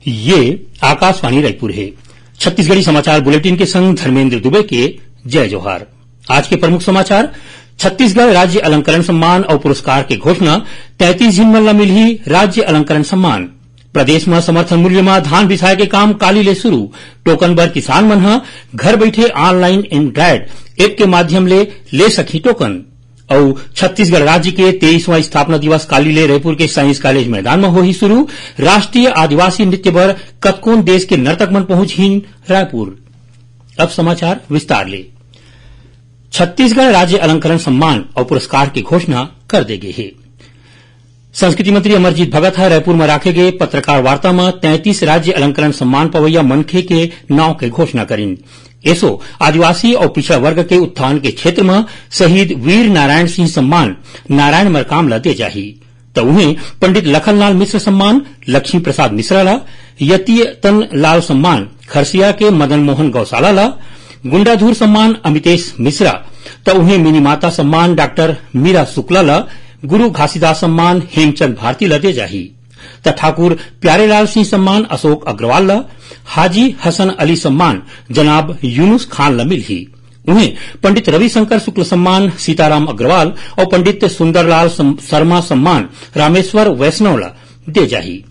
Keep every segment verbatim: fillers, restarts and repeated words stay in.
ये आकाशवाणी रायपुर हे। छत्तीसगढ़ी समाचार बुलेटिन के संग धर्मेंद्र दुबे के जय जोहार। आज के प्रमुख समाचार। छत्तीसगढ़ राज्य अलंकरण सम्मान अउ पुरस्कार के घोषणा, तैंतीस झिन मन ल मिलही राज्य अलंकरण सम्मान। प्रदेश म समर्थन मूल्य म धान बिसाए के काम काली ले शुरू। टोकन बर किसान मन ह घर बइठे online Android app के माध्यम ले ले सकही टोकन। अउ छत्तीसगढ़ राज्य के तेईसवां स्थापना दिवस काली ले रायपुर के साइंस कॉलेज मैदान म होही शुरू। राष्ट्रीय आदिवासी नृत्य बर कतकोन देश के नर्तक मन पहुंचही रायपुर। अब समाचार विस्तार ले। छत्तीसगढ़ राज्य अलंकरण सम्मान अउ पुरस्कार के घोषणा कर दे गे हे। संस्कृति मंत्री अमरजीत भगत ह रायपुर म राखे गे पत्रकार वार्ता म तैंतीस राज्य अलंकरण सम्मान पवैया मनखे के नांव के घोषणा करिन। एसो आदिवासी अउ पिछड़ा वर्ग के उत्थान के क्षेत्र म शहीद वीर नारायण सिंह सम्मान नारायण मरकाम ल दे जाही। त उहें पंडित लखनलाल मिश्र सम्मान लक्ष्मी प्रसाद मिश्रा ल, यतियतन लाल सम्मान खरसिया के मदन मोहन गौशाला ल, गुंडाधूर सम्मान अमितेश मिश्रा, त उहें मिनी माता सम्मान डॉक्टर मीरा शुक्ला ल, गुरु घासीदास सम्मान हेमचंद भारती ल दे जाही। त ठाकुर प्यारेलाल सिंह सम्मान अशोक अग्रवाल ल, हाजी हसन अली सम्मान जनाब यूनुस खान ल मिलही। उहें पंडित रविशंकर शुक्ल सम्मान सीताराम अग्रवाल अउ पंडित सुंदरलाल सम-, शर्मा सम्मान रामेश्वर वैष्णव ल दे जाही।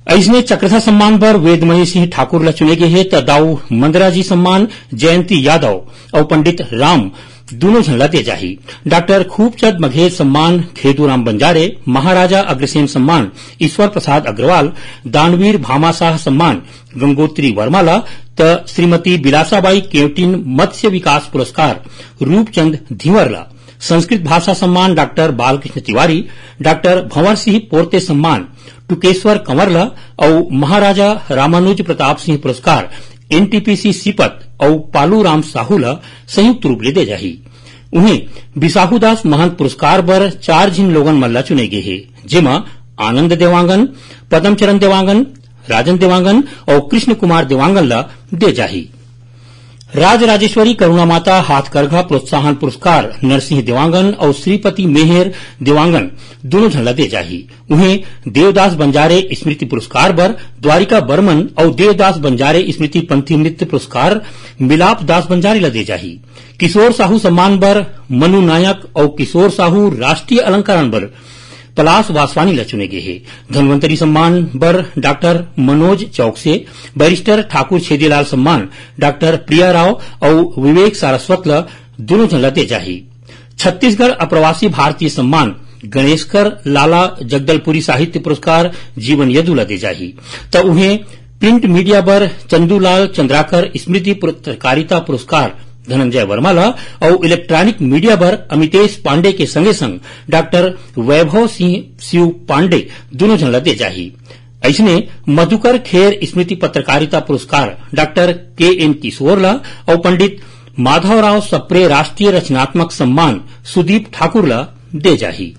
अइसने चक्रधर सम्मान बर वेदमणि सिंह ठाकुर ल चुने गे हे, त दाऊ मंदरा जी सम्मान जयंती यादव अउ पंडित राम दूनों झन ल दे जाही। डॉक्टर खूबचंद मघेल सम्मान खेदूराम बंजारे, महाराजा अग्रसेन सम्मान ईश्वर प्रसाद अग्रवाल, दानवीर भामाशाह सम्मान गंगोत्री वर्मा ल, त श्रीमती बिलासाबाई केवटिन मत्स्य विकास पुरस्कार रूपचंद धीवर ल, संस्कृत भाषा सम्मान डॉक्टर बालकृष्ण तिवारी, डॉक्टर भंवर सिंह पोर्ते सम्मान टुकेश्वर कंवर ल अउ महाराजा रामानुज प्रताप सिंह पुरस्कार एनटीपीसी सीपत अउ पालू राम साहू ल संयुक्त रूप ले दे जाही। उहें बिसाहू दास महंत पुरस्कार बर चार झिन लोगन मन ल चुने गे हे, जेमा आनंद देवांगन, पदमचरण देवांगन, राजन देवांगन अउ कृष्ण कुमार देवांगन ल दे जाही। राज राजेश्वरी करुणा माता हाथकरघा प्रोत्साहन पुरस्कार नरसिंह देवांगन अउ श्रीपति मेहर देवांगन दूनों झन ल दे जाही। उहें देवदास बंजारे स्मृति पुरस्कार बर द्वारिका बर्मन अउ देवदास बंजारे स्मृति पंथी नृत्य पुरस्कार मिलाप दास बंजारे ल दे जाही। किशोर साहू सम्मान बर मनु नायक अउ किशोर साहू राष्ट्रीय अलंकरण बर पलाश वासवानी ल चुने गे हे। धन्वंतरी सम्मान बर डॉक्टर मनोज चौकसे, बैरिस्टर ठाकुर छेदीलाल सम्मान डॉक्टर प्रिया राव अउ विवेक सारस्वत ल दूनों झन ल दे जाही। छत्तीसगढ़ अप्रवासी भारतीय सम्मान गणेशकर लाला जगदलपुरी साहित्य पुरस्कार जीवन यदु ल दे जाही। त उहें प्रिंट मीडिया बर चंदूलाल चंद्राकर स्मृति पत्रकारिता पुरस्कार धनंजय वर्मा ल अउ इलेक्ट्रॉनिक मीडिया बर अमितेश पांडे के संगे संग डॉक्टर वैभव सिंह शिव पांडे दूनों झन ल दे जाही। अइसने मधुकर खेर स्मृति पत्रकारिता पुरस्कार डॉक्टर के एन किशोर ल अउ पंडित माधवराव सप्रे राष्ट्रीय रचनात्मक सम्मान सुदीप ठाकुर ल दे जाही।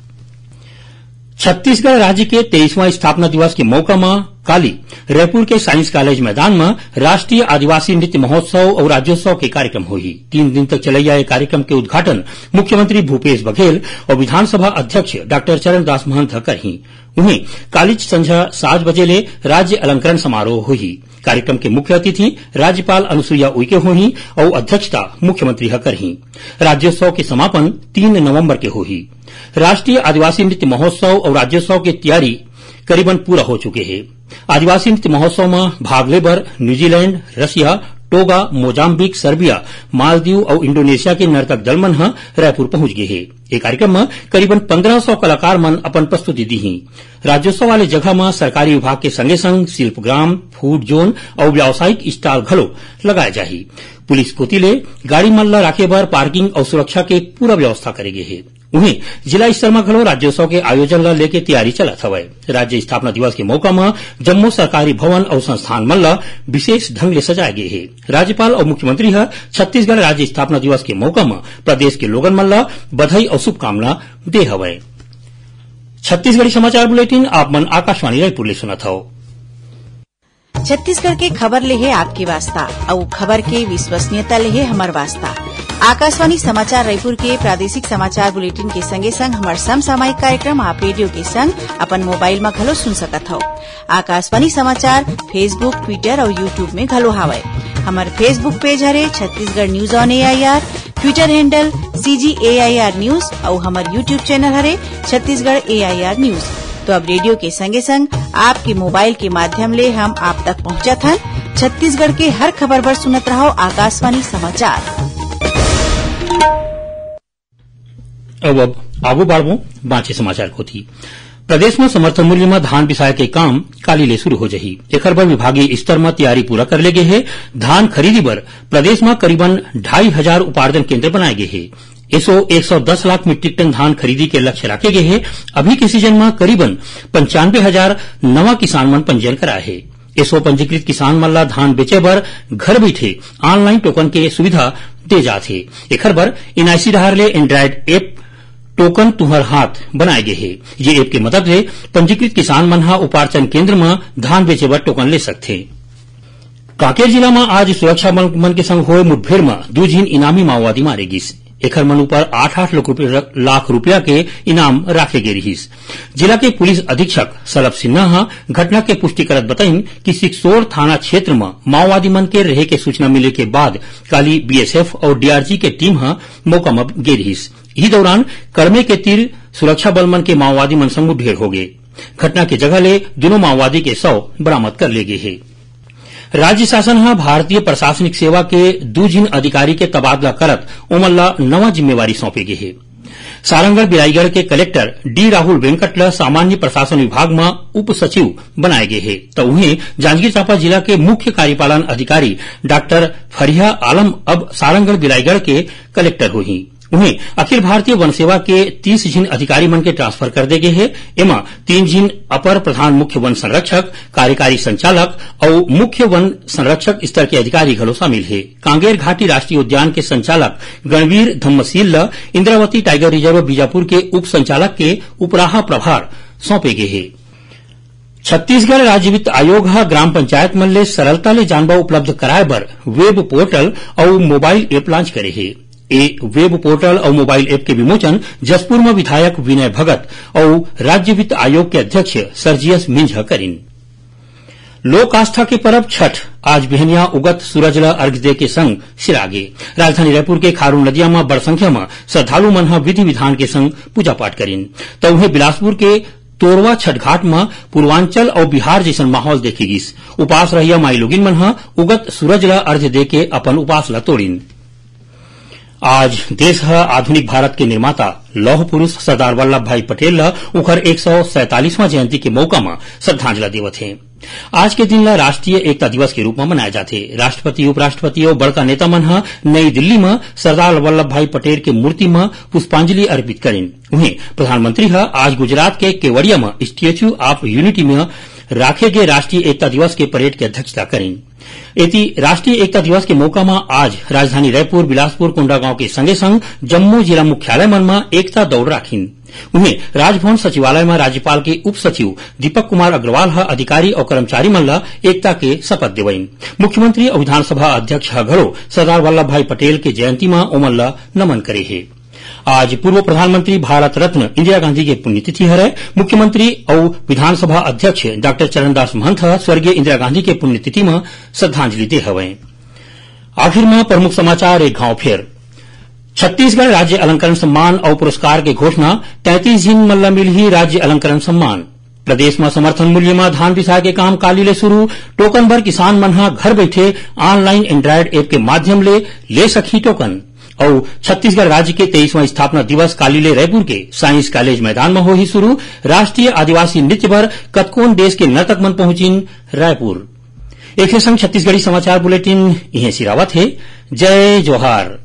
छत्तीसगढ़ राज्य के तेईसवां स्थापना दिवस के मौका म काली रायपुर के साइंस कॉलेज मैदान म राष्ट्रीय आदिवासी नृत्य महोत्सव अउ राज्योत्सव के कार्यक्रम होही। तीन दिन तक चलइया ये कार्यक्रम के उद्घाटन मुख्यमंत्री भूपेश बघेल अउ विधानसभा अध्यक्ष डॉक्टर चरणदास महंत ह करही। उहें कालीच संझा सात बजे ले राज्य अलंकरण समारोह होही। कार्यक्रम के मुख्य अतिथि राज्यपाल अनुसुईया उइके होही अउ अध्यक्षता मुख्यमंत्री ह करही। राज्योत्सव के समापन तीन नवंबर के होही। राष्ट्रीय आदिवासी नृत्य महोत्सव अउ राज्योत्सव के तैयारी करीबन पूरा हो चुके हे। आदिवासी नृत्य महोत्सव म भाग ले बर न्यूजीलैंड, रसिया, टोगा, मोजाम्बिक, सर्बिया, मालदीव अउ इंडोनेशिया के नर्तक दल मन ह रायपुर पहुंच गे हे। ए कार्यक्रम म करीबन पन्द्रह सौ कलाकार मन अपन प्रस्तुति दीही। राज्योत्सव वाले जगह म सरकारी विभाग के संगे संग शिल्पग्राम, फूड जोन अउ व्यावसायिक स्टॉल घलो लगाए जाही। पुलिस कोति ले गाड़ी मन ल राखे बर पार्किंग अउ सुरक्षा के पूरा व्यवस्था करे गे हे। उहें, जिला स्तर म घलो राज्योत्सव के आयोजन ल लेके तैयारी चलत हवय। राज्य स्थापना दिवस के मौका म जम्मो सरकारी भवन अउ संस्थान मन ल विशेष ढंग ले सजाए गे हे। राज्यपाल अउ मुख्यमंत्री ह छत्तीसगढ़ राज्य स्थापना दिवस के मौका म प्रदेश के लोगन मन ल बधाई अउ शुभकामना दे हवय। छत्तीसगढ़ी समाचार बुलेटिन आप मन आकाशवाणी रायपुर ले सुनत हव। छत्तीसगढ़ के खबर ले हे आपके वास्ता, अउ खबर के विश्वसनीयता ले हे हमर वास्ता। आकाशवाणी समाचार रायपुर के प्रादेशिक समाचार बुलेटिन के संगे संग हमर समसामयिक कार्यक्रम आप रेडियो के संग अपन मोबाइल म घलो सुन सकत हव। आकाशवाणी समाचार Facebook, Twitter अउ YouTube में घलो हावय। हमर Facebook पेज हरे Chhattisgarh news on AIR, Twitter handle CG AIR news अउ हमर YouTube चैनल हरे छत्तीसगढ़ एआईआर न्यूज। तो अब रेडियो के संगे संग आपके मोबाइल के माध्यम ले हम आप तक पहुंचत हन। छत्तीसगढ़ के हर खबर बर सुनत रहव आकाशवाणी समाचार। अब, अब आगू बढ़बो बांचे समाचार कोती। प्रदेश म समर्थन मूल्य म धान बिसाए के काम काली ले शुरू हो जही। एखर बर विभागीय स्तर म तैयारी पूरा कर ले गे हे। धान खरीदी बर प्रदेश म करीबन ढाई हजार उपार्जन केंद्र बनाए गे हे। एसो एक सौ दस लाख मीट्रिक टन धान खरीदी के लक्ष्य राखे गे हे। अभी के सीजन म करीबन पंचानवे हजार नवा किसान मन पंजीयन कराए हे। एसो पंजीकृत किसान मन ला धान बेचे बर घर बइठे ऑनलाइन टोकन के सुविधा दे जात हे। एखर बर एनआईसी डहार ले एंड्रॉयड ऐप टोकन तुंहर हाथ बनाए गे हे। ये ऐप के मदद ले पंजीकृत किसान मन ह उपार्जन केंद्र म धान बेचे बर टोकन ले सकथे। कांकेर जिला म आज सुरक्षा बल मन के संग होए मुठभेड़ म दू झिन इनामी माओवादी मारे गिस। एखर मन ऊपर आठ आठ लाख रुपया, लाख रुपया के इनाम राखे गे रिहिस। जिला के पुलिस अधीक्षक सलभ सिन्हा ह घटना के पुष्टि करत बताइन कि सिकसोर थाना क्षेत्र म माओवादी मन के रहे के सूचना मिले के बाद काली बीएसएफ अउ डीआरजी के टीम ह मौका म गे रिहिस। इही दौरान कड़मे के तीर सुरक्षा बल मन के माओवादी मन संग मुठभेड़ होगे। घटना के जगह ले दूनों माओवादी के शव बरामद कर ले गे हे। राज्य शासन ह भारतीय प्रशासनिक सेवा के दू झिन अधिकारी के तबादला करत ओमन ला नवा जिम्मेवारी सौंपे गे हे। सारंगढ़ बिलाईगढ़ के कलेक्टर डी राहुल वेंकट ल सामान्य प्रशासन विभाग म उप सचिव बनाए गे हे, त उहें जांजगीर चांपा जिला के मुख्य कार्यपालन अधिकारी डॉक्टर फरिया आलम अब सारंगढ़ बिलाईगढ़ के कलेक्टर होही। उहें अखिल भारतीय वन सेवा के तीस झिन अधिकारी मन के ट्रांसफर कर दे गे हे। एमा तीन झिन अपर प्रधान मुख्य वन संरक्षक, कार्यकारी संचालक अउ मुख्य वन संरक्षक स्तर के अधिकारी घलो शामिल हे। कांगेर घाटी राष्ट्रीय उद्यान के संचालक गणवीर धम्मशील ल इंद्रावती टाइगर रिजर्व बीजापुर के उप संचालक के उपराहा प्रभार सौंपे गे हे। छत्तीसगढ़ राज्य वित्त आयोग ह ग्राम पंचायत मन ले सरलता ले जानबा उपलब्ध कराए बर वेब पोर्टल अउ मोबाइल ऐप लॉन्च करे हे। ए वेब पोर्टल अउ मोबाइल ऐप के विमोचन जशपुर म विधायक विनय भगत अउ राज्य वित्त आयोग के अध्यक्ष सर्जियस मिंज ह करिन। लोक आस्था के परब छठ आज बिहनिया उगत सूरज ल अर्घ दे के संग सिरागे। राजधानी रायपुर के खारून नदिया म बड़ संख्या म श्रद्धालु मन ह विधि विधान के संग पूजा पाठ करिन। त उहें बिलासपुर के तोरवा छठ घाट म पूर्वांचल अउ बिहार जइसन माहौल देखे गिस। उपास रहइया माईलोगिन मन ह उगत सूरज ल अर्घ्य दे के अपन उपास ल तोड़िन। आज देश ह आधुनिक भारत के निर्माता लौह पुरुष सरदार वल्लभ भाई पटेल ल उखर एक सौ सैंतालीसवां जयंती के मौका म श्रद्धांजलि देवत हे। आज के दिन ल राष्ट्रीय एकता दिवस के रूप म मनाए जाथे। राष्ट्रपति, उपराष्ट्रपति अउ बड़का नेता मन ह नई दिल्ली म सरदार वल्लभ भाई पटेल के मूर्ति म पुष्पांजलि अर्पित करिन। उहें, प्रधानमंत्री ह आज गुजरात के केवड़िया म Statue of Unity म राखे गे राष्ट्रीय एकता दिवस के परेड के अध्यक्षता करिन। एती, राष्ट्रीय एकता दिवस के मौका म आज राजधानी रायपुर, बिलासपुर, कोंडागांव के संगे संग जम्मो जिला मुख्यालय मन म एकता दौड़ राखिन। उहें, राजभवन सचिवालय म राज्यपाल के उप सचिव दीपक कुमार अग्रवाल ह अधिकारी अउ कर्मचारी मन ल एकता के शपथ देवइन। मुख्यमंत्री अउ विधानसभा अध्यक्ष ह घलो सरदार वल्लभ भाई पटेल के जयंती म ओमन ल नमन करे हे। आज पूर्व प्रधानमंत्री भारत रत्न इंदिरा गांधी के पुण्यतिथि हरय। मुख्यमंत्री अउ विधानसभा अध्यक्ष डॉक्टर चरणदास महंत ह स्वर्गीय इंदिरा गांधी के पुण्यतिथि म श्रद्धांजलि दे हवय। आखिर म प्रमुख समाचार एक घांव फेर। छत्तीसगढ़ राज्य अलंकरण सम्मान अउ पुरस्कार के घोषणा, तैंतीस झिन मन ल मिलही राज्य अलंकरण सम्मान। प्रदेश म समर्थन मूल्य म धान बिसाए के काम काली ले शुरू, टोकन बर किसान मन ह घर बइठे online Android app के माध्यम ले ले सकही टोकन। अउ छत्तीसगढ़ राज्य के तेईसवां स्थापना दिवस काली ले रायपुर के साइंस कॉलेज मैदान म होही शुरू, राष्ट्रीय आदिवासी नृत्य बर कतकोन देश के नर्तक मन पहुंचिन रायपुर। एखरे संग छत्तीसगढ़ी समाचार बुलेटिन इहें सिरावत हे। जय जोहार।